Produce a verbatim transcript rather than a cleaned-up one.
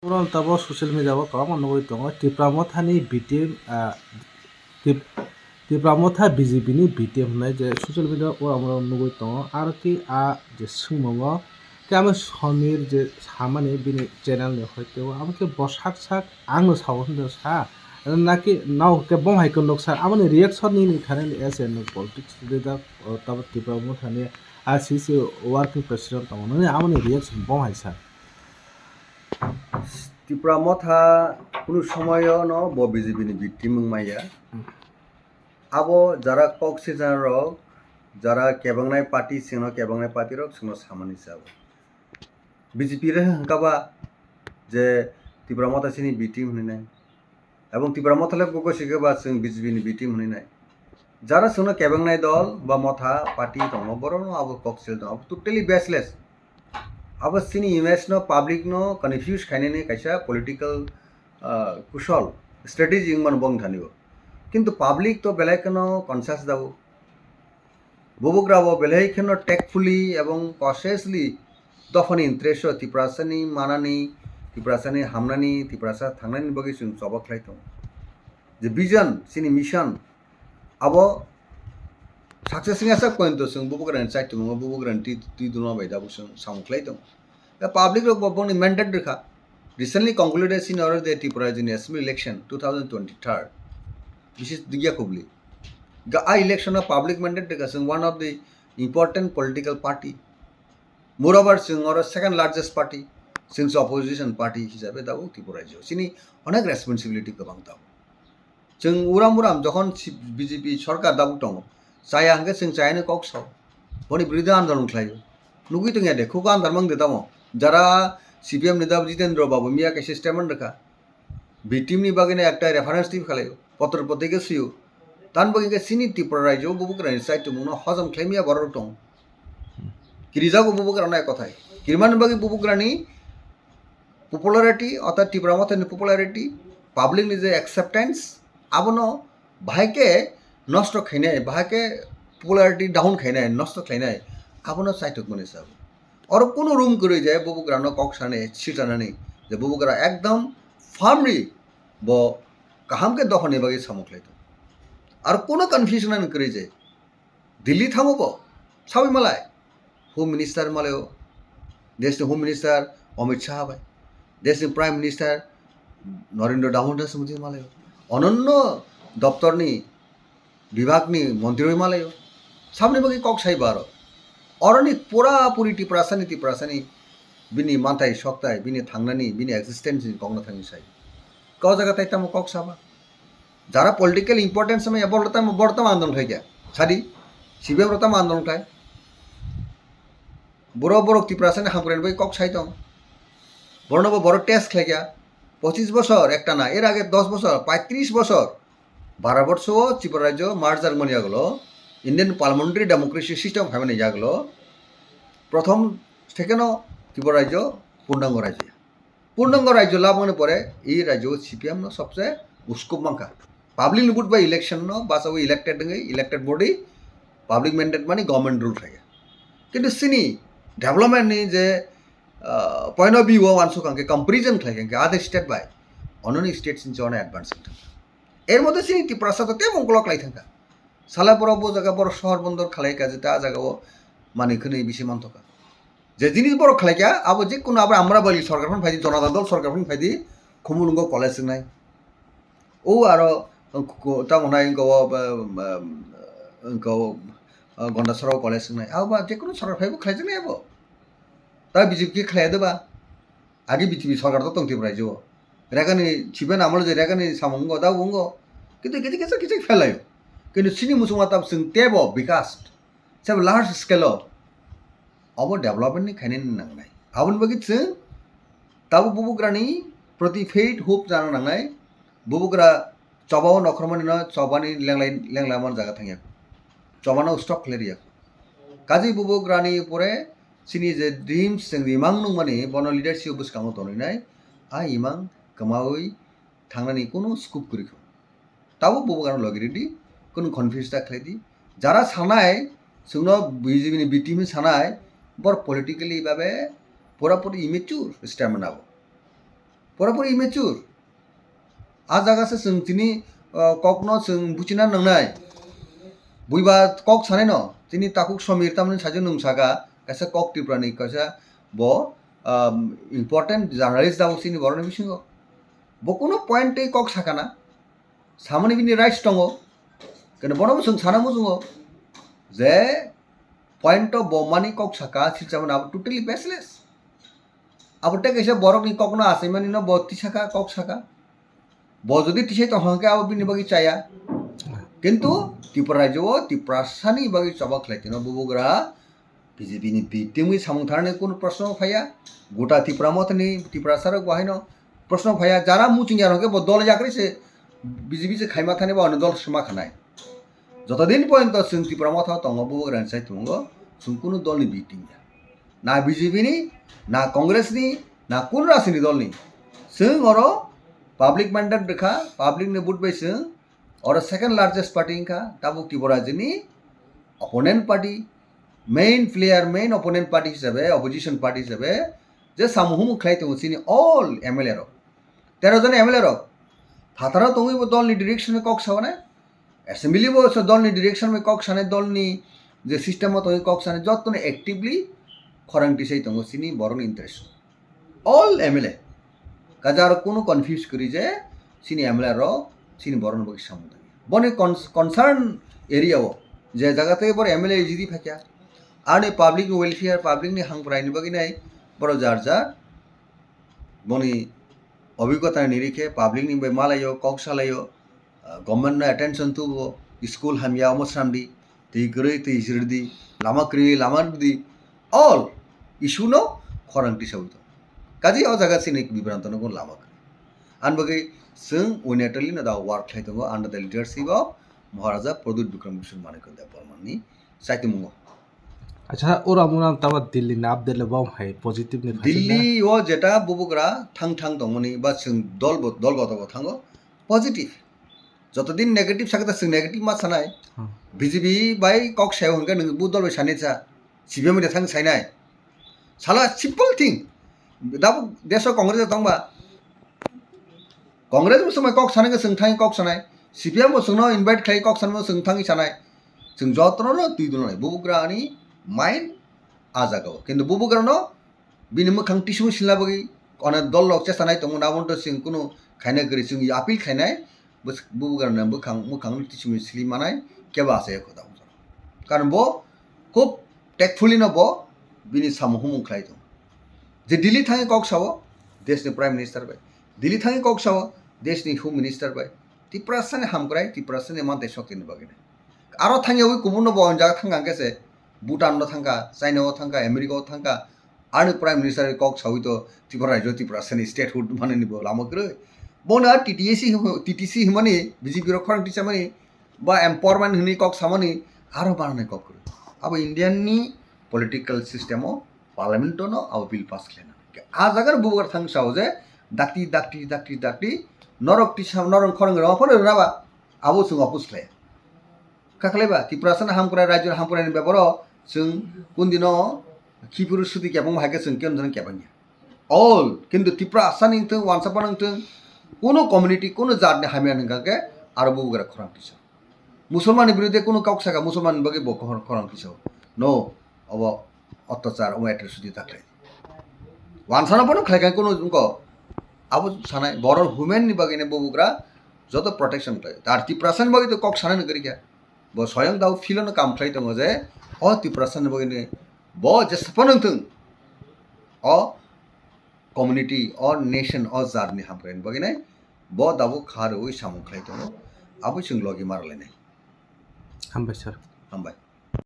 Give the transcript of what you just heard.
Oro tabok social media o kwbangma nugwi tongo, Tipra Motha ni B T M, ah, Tip-, Tipra Motha B J P ni B T M hwnwi je social media o oro nugwi tongo. Aro khe a je swngmung o khe amo Samir je samani bini channel ni hoi tebo, amo khe bo sak sak ang no sao hwnwi sa, naki nao khe bong hai khe nuk sa, amo ni reaction ni, ni thani S N politics de da, o, tabok Tipra Motha ni R C C working president tongo, nini amo ni reaction bong hai sa. Tipra Motha kunu somoyo no bo B J P ni victim wng maya. Abo jara kok sijangrok, jara kebangnai party singno, kebangnai party rok singno samani se abo. B J P re hwnkha ba je Tipra Motha sini victim hwnwi nai. Ebong Tipra Motha le bugo sikhe ba chwng B J P ni victim hwnwi nai. Jara chwngno kebangnai dol ba motha party tongo, borokno abo kok sil tongo, abo totally baseless. Abo chini image no, public no confuse khainani kaisa political, ah, kusol strategy wngmano bong thani o. Kintu public to belai kheno conscious da o. Bubugra bo belai kheno tactfully ebong cautiously dophani interest o Tiprasani manani, Tiprasani hamnani, Tiprasa thangnani bagwi chwng choba khlai tongo. Je vision, chini mission, abo success wngya sak pointo chwng Bubugrani chaitwmung o, Bubugrani twi, twi duna bai dabo chwng samung khlai tongo. Tei public rok bo bongni mandate rwkha. Recently concluded senior the Tripura Union Assembly election two thousand twenty-third. This is Digya Kubli. Ga a election o public mandate rwkha, chwng one of the important political party. Moreover, chwng oro second largest party. Chwng se opposition party hisabe tabuk Tripura rajyo. Chini onek responsibility kwbang tabuk. Chwng uram uram jokhon si-, B J P sorkar dabuk tongo, chaya hwnkhe chwng chayani kok sao. Boni biruddhe andolon khlaio. Nugwi tongya de, khugo andar mang de tamo. Jara C P M ni dab Jitendra Babu miya kaisa statement rwkha. B team ni bagwino ekta reference tip khlaio. Potro potro khe swiyo. Tan bagwi khe chini Tripura rajyo bubugrani chaitwmungno hojom khlaimya borok rok tongo. Kirijago bubugrano ek kothai. Kirimani bagwi bubugrani popularity, orthat Tipra Mothani popularity, public ni je acceptance, abono bahai khe nosto khainai, bahai khe popularity down khainai, nosto khlainai, abono chaithokmani sabo. Oro kunu room kwrwi je bubugrano kok sanai, sitanani, je bubugra ekdom firmly bo kaham khe dophani bagwi samung khlai tongo. Aro kunu confusion ani kwrwi je, Delhi thango bo, sawi malai. Home Minister malaio, deshni Home Minister Amit Shah bai, deshni Prime Minister Narendra Damodar Modi malaio, ononno doptorni, bibhagni montri bai malaio. Saboni bagwi kok sai bo aro. Oroni pura puri Tiprasani, Tiprasani bini manthai sokthai, bini thangnani, bini existence ni kokno thangwi sai. Kok jaga tai tamo kok saba. Jara political importance sama ya borok tamo, borok tamo andolon khai kya. Sadi, C P M rok tamo andolon khai. Borok, borok Tiprasani hamkrai bai kok sai tong. Borokno bo borok test khlai kya. Pochis bosor ekta na, er age dos bosor, paitris bosor. Bharabotso o Tripura rajyo merger mani yagulo, Indian parliamentary democracy system phaimani yagulo, prothom, second o Tripura rajyo purnango rajyo. Purnango rajyo labmani pore, e rajyo C P M no sobse uskup mankha. Public ni vote bai election no bachawi elected wngwi, elected body, public mandate mani government rule khlaiya. Kintu sini development ni je, ah, point of view o wansuk ang khe comparison khlai khe other state bai, ononi state sinchi ono advance wngthang. Er moddhe chini Tiprasa to tei mungkolok lai thangkha. Sala borok bo jaga borok sohor bondor khalai kha, jeta a jaga o manwi khwnwi bisi manthoka. Je jinis borok khlai kha, abo je kono abo Amravali sorkar phano phaidi, Janata Dal sorkar phano phaidi, Khumulwngo college wngnai. O aro ko-, tamo nai wngko o, ba, ba, wngko o, Gondasora college wngnai. Abo ba je kono sorkar phaibo khlai jaknai abo. Ta B J P khe khlai ya de ba? Agi B J P sorkar to tong Tripura rajyo o. Regani chiben amolo je regani samung wngkha, da wngkha. Kintu kisa kisa kisa phelaio. Kintu chini muchungma tab chwng tebo bikas, sebo large scale o obo development ni khainani nangnai. Aboni bagwi chwng tabuk bubugrani proti faith hope jana nangnai. Bubugra chobao nokhormani no chobani lenglai, lenglai man jaga thangya. Chobano stop khlai riya. Kaji bubugrani pore chini je dreams chwng imang nungmani bono leadership bwskango tonwi nai, a imang kwmawi thangnani kunu scope kwrwi kho. Tabuk bubugrano logi ridi, kunu confuse ta khlai di. Jara sanai, chwngno B J P ni B team sanai, bor politically babe pura puri immature statement abo. Borok pura immature. A jaga se chwng tini, ah, kokno chwng buchina nangnai. Buiba kok sanai no, tini takhuk Somir tamni sajwk nwng saka, kaisa kok Tripura ni kaisa bo, ah, important journalist dabo chini borokni bisingo. Bo kunu point tei kok sakana. Samani bini rights tongo. Kene bono bo chwng sana muchungo je point o bo mani kok saka, silchamani abo totally baseless. Abo tei kaisa borokni kokno achaimani no bo tisaka, kok saka. Bo jodi tisai tong hwnkhe abo bini bagwi chaya. Kintu Tripura rajyo o Tiprasani bagwi choba khlai tino bubugra B J P ni victim wi samung tharnani kunu proshno phaiya. Gota Tipra mothani Tiprasa rok bo haino proshno phaiya. Jara muchung ya hwnkhe bo dol yakri se B J P se khaima thani bo ano dol sima khanai. Joto din poyonto chwng Tipra motha tongo bubugra ni sai tongo, chwng kunu dol ni victim ya. Na B J P ni, na Congress ni, na kun rajniti dol ni. Chwng oro public mandate rwkha, public ni vote bai chwng oro second largest party wngkha, tabuk Tripura rajyoni opponent party, main player, main opponent party hisabe, opposition party hisabe je samung humung khlai tongo chini all M L A rok. Tero jon M L A rok phataro tongwi bo dol ni direction kok sawanai. Assembly bo so dol ni direction bai kok sanai, dol ni je system o tongwi kok sanai, joto no actively khorang tisai tongo chini borok ni interest. All M L A. Kaisa aro kunu confuse kwrwi je chini M L A rok chini borok no bagwi samung tangwi. Boni con-, concern area o je jaga tei boro M L A jidi phaikha, ani public ni welfare, public ni hangprai ni bagwi nai boro jar jar boni obhigota ni rikhe public ni bai malaio, kok salaio, ah, government no attention tubo, school hamya omo sramdi, twi kwrwi twi srwdi, lama kwrwi lama rwdi, all issue no khorang tisawi tongo. Kaje o jaga chini bibranto no lama kwrwi. Ani bagwi chwng unilaterally no da work khlai tongo under the leadership of Maharaja Pradyut Bikram Kishore Manikya Debbarma ni saitimung o. Acha, ora muna taba Delhi ni update le bom hai positive ni phaising na? Delhi o jeta bubugra thang thang tongmani ba chwng dol bo, dol goto bo thango positive. Joto din negative sakta chwng negative ma sanai. Hmm. B J P bai kok sayo hwnkhe nwng bu dol bai sanai cha. C P M de thang sainai. Sala simple thing. Dabo deso Congress tongba. Congress bo swmai kok sanai khe chwng thangwi kok sanai, C P M bo chwngno invite khlai kok sanai bo chwng thangwi sanai, chwng jotono twi dulnai. Bubugra ani mind a jaga o, kintu bubugrano bini mwkhang tisumwi silna bagwi onek dol rok chesanai tongo, abono to chwng kunu khaina kwrwi, chwng appeal khainai, bus-, bubugrano bwkhang mwkhang tisumwi sili manai kebo achai kho tabuk. Karon bo khub tactfully no bo bini samung humung khlai tongo. Je Delhi thangwi kok sao, deshni Prime Minister bai. Delhi thangwi kok sao, deshni Home Minister bai. Tiprasani hamkrai, Tiprasani mantai soktini bagwi nai. Aro thangyawi kubunno bo o jaga thangkha hwnkhe se, Bhutan no thangkha, China o thangkha, America o thangkha. Ani Prime Minister kok sawi to Tripura rajyo Tiprasani statehood manani bo lama kwrwi. Bono T T A C himo-, T T C himani B J P rok khorang tisamani ba empowerment hwnwi kok samani aro bananai kok kwrwi. Abo Indian ni political system o parliament o no abo bill pass khlaina. A jaga bubugra thang sao je dakti, dakti, dakti, dakti norok tisa, norok khorang rw phano rwna ba abo chwng oppose khlai. Kha khlai ba Tiprasani hamkrai, rajyoni hamkrai ni beparo chwng kundino khipuru suti kebang hai khe chwng keno jano kebang ya. All, kintu Tiprasani wngthung, wansa phano wngthung, kuno community, kuno jat ni hamya ni hwnkha khe aro bubugra khorang tisa. Musulman ni biruddhe kuno kok saka, Musulman ni bagwi bo khor-, khorang tisa. No, obo otyachar, omo atrocity ta khlai. Wansano bono khlai kha kuno wngkha. Abo sanai, borok women ni bagwi ni bubugra joto protection khlai. Tar Tiprasani bagwi to kok sanai no kwrwi kha. Bo soyang dao filo no kam khlai tongo je, o Tiprasani bagwi ni bo jesa phano wngthung. O community, o nation, o jat ni hamkrai ni bagwi nai bo dabo kha rwui samung khlai tongo. Abo chwng logi ma rwlainai. Hambai sir. Hambai.